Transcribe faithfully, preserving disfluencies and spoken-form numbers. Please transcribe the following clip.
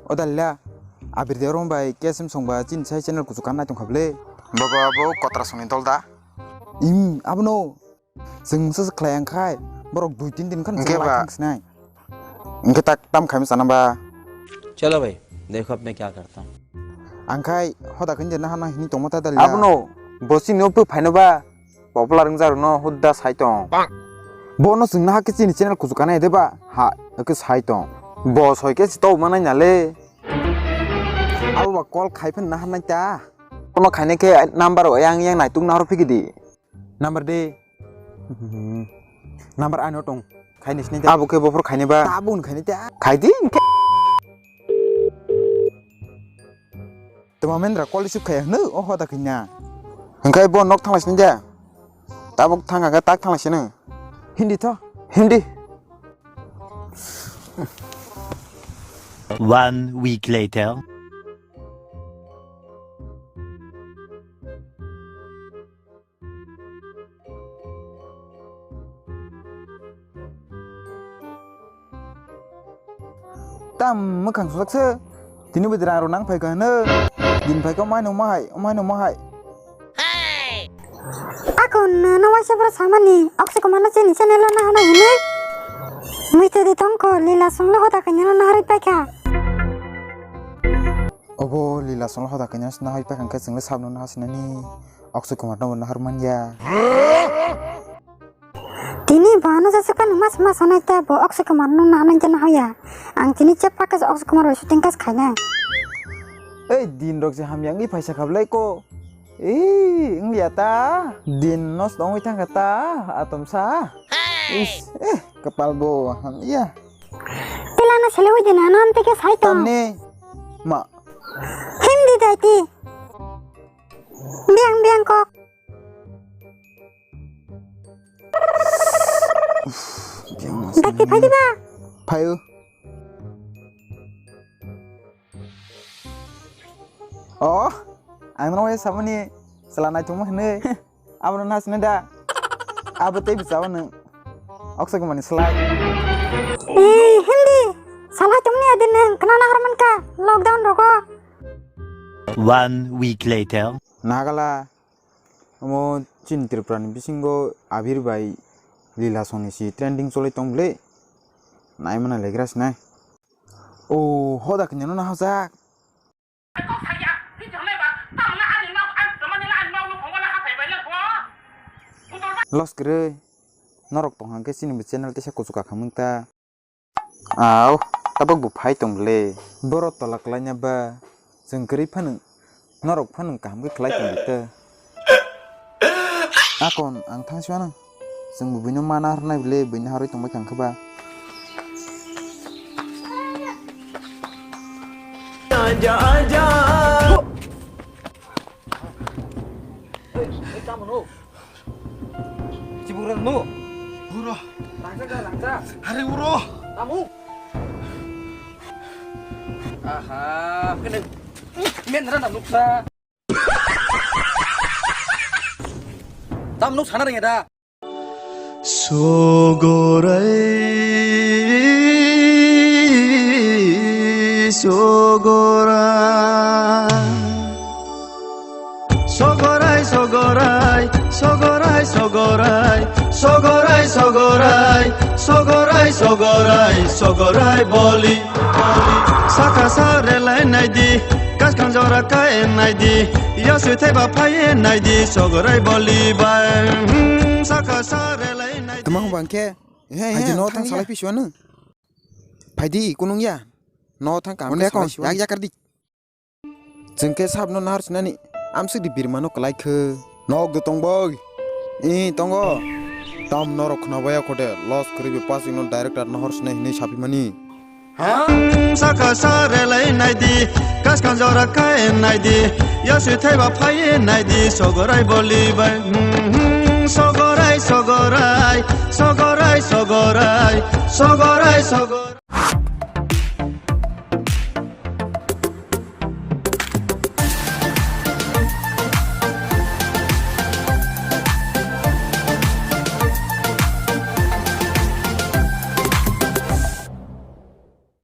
O dalila, abir de rom bai K S M song ba chini sai channel kuchuk kan nai tong kha bwle. Bogo abo kotra songni dol da? Im, abono. Chwng mungsa se khlai ang khai, borok dui tin din khan hwnkhe chwng ba lai thang sinai. Hwnkhe tak tam khaima chana ba? Chalo bhai, dekho ab main kya karta hoon. Ang khai hoda khe na hana hini tongma ta dalila. Abono, bo chini o bwphaino ba, popular wngjakrokno hudda sai tong. Bono chwng nahak khe chini channel kuchuk kanai de ba? Ha, khe sai tong. Bo soi khe si tau manai na le. Abo ba call khai phan naharnai ta. Bono khainai khe number o yang yang naituk nahor phikidi. Number de. Hmm. Number ano tong. Khaini sini de. Abo khe bophor khaini ba. Tabun khaini ta. Khaidi. Tuma mendra call receive khaya hwno, o hoda khanya. Hwnkhe bo nok thanglai sini de. Tabuk thang kha tak thanglai sini. Hindi tho. Hindi. One week later. Tam mwkhang sujakse. Tini bwdwrang rw nang phaikha hwno. Din phaikha omaino mahai, omaino mahai. Ako no no waisa bro samani, Akshay Kumar no chini channel no hana hini. Mui tedi tongko, lila songlo hoda kanya no hari paikha. Obo lila songlo hoda kanya no hari paikha hwnkhe chwngno sabno no hasinani. Akshay Kumar no bo nahar manya. Tini bo ano jasa kanu mas mas hanai ta bo Akshay Kumar no nahar nang jana hoya. Ang tini chep pakas Akshay Kumar bai shooting kas khaina. Ei din rok je hamya ngi phaisa khablai ko. Ei wngya ta. Din nos tongwi thangkha ta atom sa. Is eh kapal bo hamya. Pila no selewi din ano amte ke sai tong. Tamni ma. Hindi dai ti. Biang biang kok. Dati phai diba? Phaio. Oh, ang no sabani sala nai tongma hwnwi. Abono nasne da. Abo tei bisawa nang. Akshay Kumar ni slai. Eh, hindi. Salai tongni adin nang kena nahar mankha lockdown rogo. One week later. Nagala. Omo chini Tripura ni bisingo Abir bai Lila song ni si trending cholai tong bwle. Naimana legra sinai. O hoda kanya no na hojak. Los kwrwi. Norok tong hang khe chini bo channel teisa kuchuk kakhang mung ta. Au, tabuk bo phai tong le. Borok tola kwlaina ba, chwng kwrwi phano, norok phano kaham khe khlai tong di ta. Akon, ang thang si mano. Chwng bo buino mana harnai bwle, buino harwi tongbai thang khe ba. Chibuk rang no. Uro. Langsa ka langsa. Hari uro. Tamu. Aha, kene. Men rana nuksa. Tam nuk sana ringa da. Sogorai, sogorai. Sogorai, sogorai, sogorai, sogorai, sogorai, sogorai, sogorai, sogorai, sogorai, boli, boli. Saka sa relai naidi, kaskan jora kai naidi, yasui thaiba phai naidi, sogorai, boli, bai. Hmm, saka sa relai naidi. Tuma hubang khe? He, he, aji no thang salai phi suanu. Phaidi, kunung ya. No thang kam. Yak yakar di. Chwng khe sabno nahar sinani amswk di birmano kwlai khe. Nok do tong bai? Ee, tongo. Tam norok khna baya khode, los kwrwi be pasing no director nahar sinai hinwi sapimani. Saka sa relai naidi, kaskan jora kai naidi, yasui thaiba phai naidi, sogorai boli bai. Hmm, hmm, sogorai, sogorai, sogorai, sogorai, sogorai, sogorai.